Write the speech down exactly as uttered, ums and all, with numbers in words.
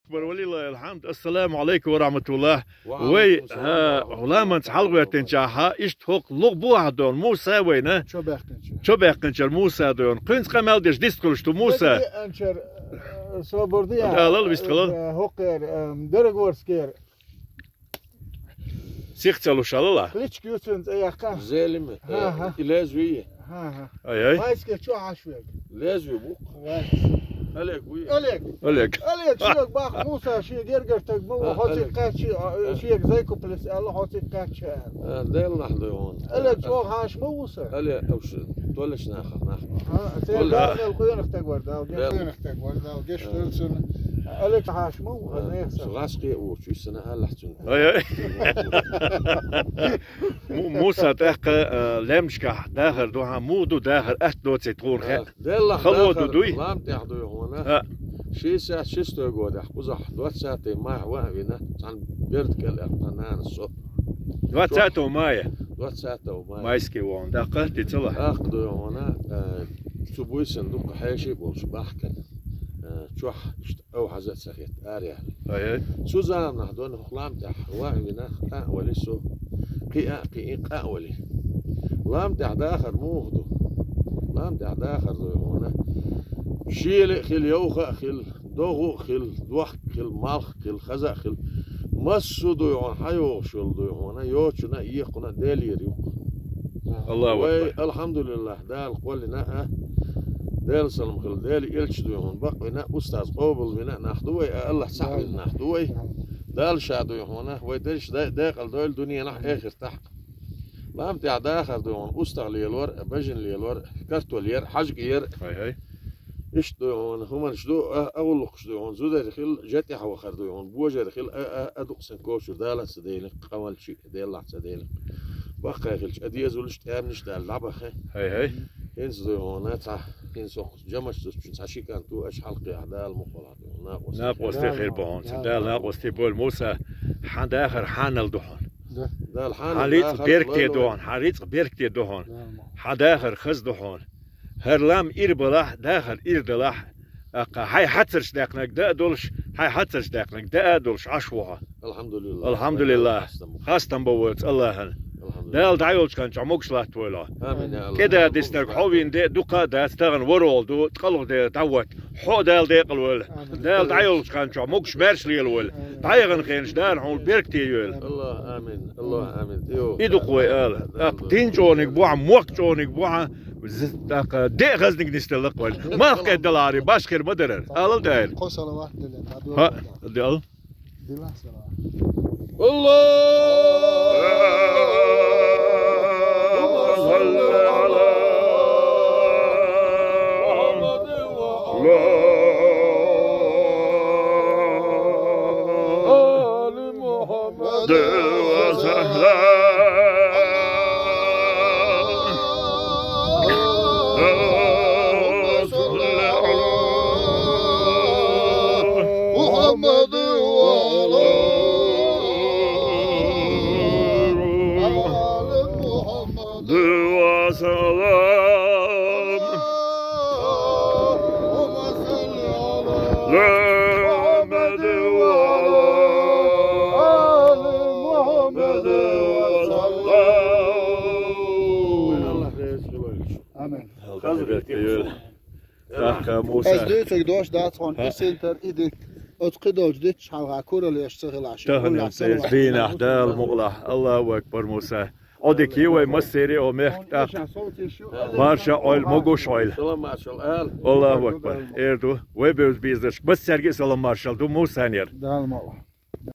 Акбар, ва лиллахил хьамд. Ассаламу Ӏалайкум ва рахьматуллахӀ. Ва Ӏалайкум ассалам ва рахьматуллахӀ. Вай, а, ламанца хьалхаветтинчахьа, иштта хӀокху лугӀа бохьа долу Муса вайна. Чо баьккхинчара. Чо баьккхинчара Муса дойна. Кхуьнца къамел деш дистхуьлуш ду Муса. Дагадеанчара, э, собар де, Алал, вистхила. Э, хӀокхера, э, Дорогорскера. Сих ца луш хьалала? Кличка ю цуьнан цӀе яккха. Зелима. Ага. Э, и лезвие. Ага. Ай-ай. Майскера чохь Ӏаш верг. Лезвие бу-кх. Вай. Олег вуй. Олег. Олег. Олег, шега баккха Муса, шен гергара стаг ма ву, а, хьо цига кхаьчча, а, шега зайкуплис аьлла, хьо цига кхаьчча аьлла. А, Делан нах ду хьуна. Олег, чӀогӀа хьаша ма ву сан? Олег, уьш толлачу нахах нах. А, церан Дала мел къонах стаг вара, Дала геш. Къонах стаг вара, Дала геш дойла цунна. Олег хьаша ма ву, а, хаза нехан сан. Со гӀаскхи а ву, чуьйссина аьллахь цуьнга. Ай, ай. Му-, Муса, тӀаккха, а, лаьмнашкахь дахар ду хьан, муха ду дахар, атта доций тхуна хаа? Деллахь, хало ду дахар дуй? Лам тӀехь дуй хьуна. А. Шестьдесят шестой годехь, кхузахь, двадцатый май ван а вина, цхьана берда кӀел аьлла нанас со. Двадцатого мая? Двадцатого мая. Майский вон, тӀаккха дицала? ТӀаккха дуй хьуна, а, цу буьйсанна дукха хьеший болуш бахкана. А, чохь иштта ов хьаза а ца хетта, араяьлла. Ай-ай. Цу заманахь дона хӀокху лам тӀехь ван а вина, къа а вали со, кхиа а кхиий, къа а вали. Лам тӀехь дахар муха ду? Лам тӀехь дахар дуй хьуна. Шела а хила, йовха а хила, догӀу а хила, дохк а хила, малх а хила, хаза а хила. Массо а дуй хьуна, хьан йогӀуш йолу дуй хьуна, йочунна а, екхунна а Делера ю-кх. Аллаху акбар. Вай, алхьамдулиллахь, Дала кхоллина а, Делан салам хила, Делан элча дуй хьуна бакъвина а, устаз къобалвина а нах ду вай, а Аллахь цхьаъ вина нах ду вай. Дала ша дуй хьуна, вай дерриш дай-, декъала дойла дуьненахь а, эхартахь а. Лам тӀехь дахар дуй хьуна, устагӀа лелор а, бажина лелор а, картол яр а, хьаьжкӀа яр а. Хай-хай. Иштта дуй хьуна, хӀуманаш ду, а, агӀуллакхаш дуй хьуна, зударий хила, жа тӀехь вахар дуй хьуна, божар хила, а, а, а, дукха сан кочур Дала а ца дайна, къамалчи Деллахь ца дайна. Баккхай хилча, а, дезалш, тӀаьмнаш Дала дӀабаххи. Хай-хай. ХӀинца дуй хьуна, цхьа, хӀинца хӀокху жамаш зудчун цхьа ши кӀант ву, аша хьалкхехь Дала мукъалахь дуй хьуна, накъостий. Накъостий хир бу хьуна. Дала накъостий бойла, Муса, хьан дахар хьанал ду хьуна. Дала хьанал, хьан рицкъ дахар беркате ду хьуна, хьан рицкъ беркате ду хьуна. Хьан дахар хаза ду хьуна. ХӀара лам ира балахь, дахар ира далахь, тӀаккха хьайн хьацарш даьккхинарг дан а долуш, хьайн хьацарш даьккхинарг дан а долуш, Ӏаш ву хьо. Алхьамдулиллах. Алхьамдулиллах. Хастам бу вайца Аллахьана. Алхьамдулиллах. Дала дӀайолчу кхана чохь могуш латта войла. Амин, я Аллах. КӀеда дисинарг хьо вийна де а дукха а дац, тахана ворхӀалгӀа ду, ткъа лугӀа де дӀавотта. Хьо а Дала декъала войла. Амин. Дала дӀайолчу кхана чохь могуш маьрша лела войла. Амин. ДӀаяхана хенаш Дала хьуна беркате йойла. Аллах, амин. Аллах, амин. И ду-кх вай ала. ТӀаккха дин чӀогӀаниг бу хьан, мохк чӀогӀаниг бу хьан, З-, тӀаккха, деа хазниг нисделла кхойла. Малх кӀеддаларе, башхир ма дарара. Алал даьра. Кхо салават дилла, хӀа, дал. Дилла салават. Аллахумма салли ала Мухаммад ва ала али Мухаммад. محمد وعلى آل محمد. اللهم صل على محمد وعلى آل محمد وسلم. Амин. Хаза. Ас дуьйцург дош дац хьуна, и синтар, и дика. Оцу кхидолчу дитта хьалха куралла еш ца хилахь шен. Тахана церан дийнахь Дала мукъалахь. Аллаху акбар, Муса. Ӏодика йи вай массеран а, о мехкан тӀаккха. Марша Ӏойла, могуш Ӏойла. Салам маршалла ала. Аллаху акбар. Эр ду, вай бевза безаршка массаьрга а салам маршалла ду Мусанера. Дала мукъалахь.